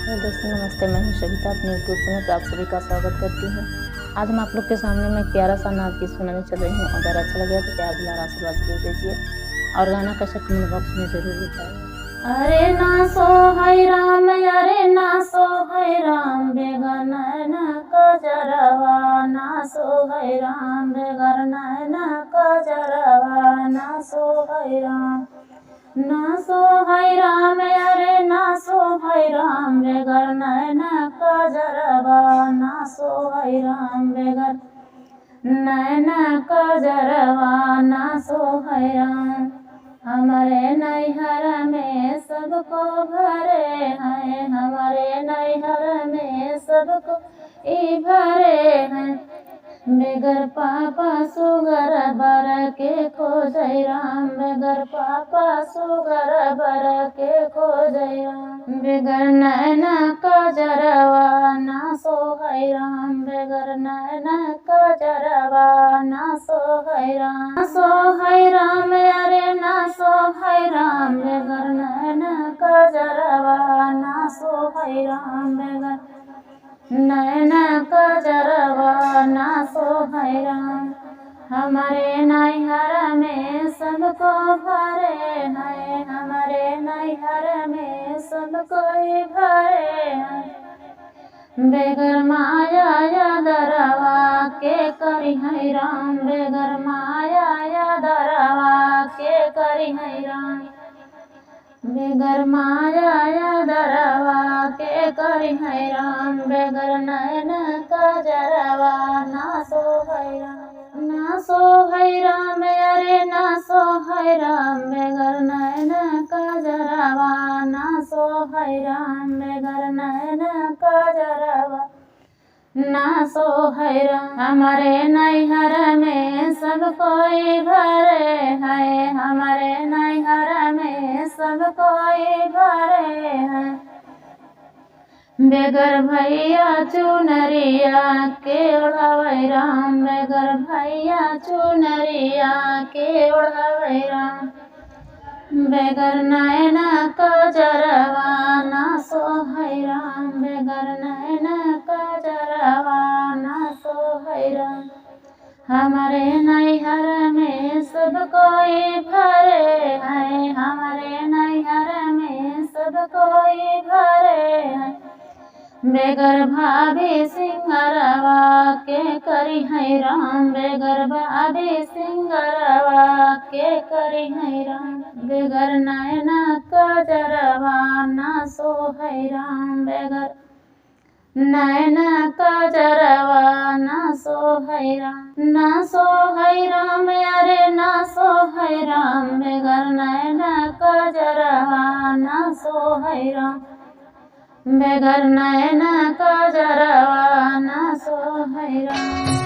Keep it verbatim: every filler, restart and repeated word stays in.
दोस्तों नमस्ते, मैं हूँ सविता, अपने YouTube चैनल पे आप सभी का स्वागत करती हूँ। आज मैं आप लोग के सामने में एक प्यारा सा नाच गीत सुनाने चल रही हूँ। अगर अच्छा लगे तो प्यार दुलार आशीर्वाद जरूर दीजिए। और गाना कैसा कमेंट बॉक्स में जरूर बताएं। अरे ना सोहै राम, अरे ना सोहै राम, बेगर नैन कजरवा, ना सोहै राम, बेगर नैन कजरवा, ना सोहै राम। ना सोहै राम, अरे ना सोहै राम, बेगर नैन कजरवा, ना सोहै राम, बेगर नैन कजरवा, ना सोहै राम। हमरे नैहर में सबको भरे हैं, हमरे नैहर में सबको ई भरे हैं। बेगर पापा सुगर बर के खोजै राम, बेगर पापा सुगर बर के खोजै राम। बेगर नैन कजरवा, ना सोहै राम, बेगर नैन कजरवा, ना सोहै राम। ना सोहै राम, अरे ना सोहै राम, बेगर नैन कजरवा, ना सोहै राम, बेगर नैन कजरवा, ना सोहै राम। हमरे नैहर में सबको भरे हैं, हमरे नैहर में सबको ई भरे हैं। बेगर माया आदरवा के करिहैं राम, बेगर माया आदरवा के करिहैं राम। बेगर माया आदरवा के करिहैं राम, बेगर नैन कजरवा, ना सोहै राम। ना सोहै राम, अरे ना सोहै राम, बेगर नैन कजरवा, ना सोहै राम, बेगर नैन कजरवा, ना सोहै राम। हमरे नैहर में सबको ई भरे हैं, हमरे नैहर में सबको ई भरे हैं। बेगर भैया चुनरिया के ओढ़ावै राम, बेगर भैया चुनरिया के ओढ़ावै राम। बेगर नैन कजरवा, ना सोहै राम, बेगर नैन कजरवा, ना सोहै राम। हमरे नैहर में सबको ई भरे हैं, हमरे नैहर में सबको ई भरे हैं। बेगर भाभी सिंगरवा के करिहैं राम, बेगर भाभी सिंगरवा के करिहैं राम। बेगर नैन कजरवा, ना सोहै राम, बेगर नैन कजरवा, ना सोहै राम। ना सोहै राम, अरे ना सोहै राम, बेगर नैन कजरवा, ना सोहै राम। बेगर नैन कजरवा, ना सोहै राम।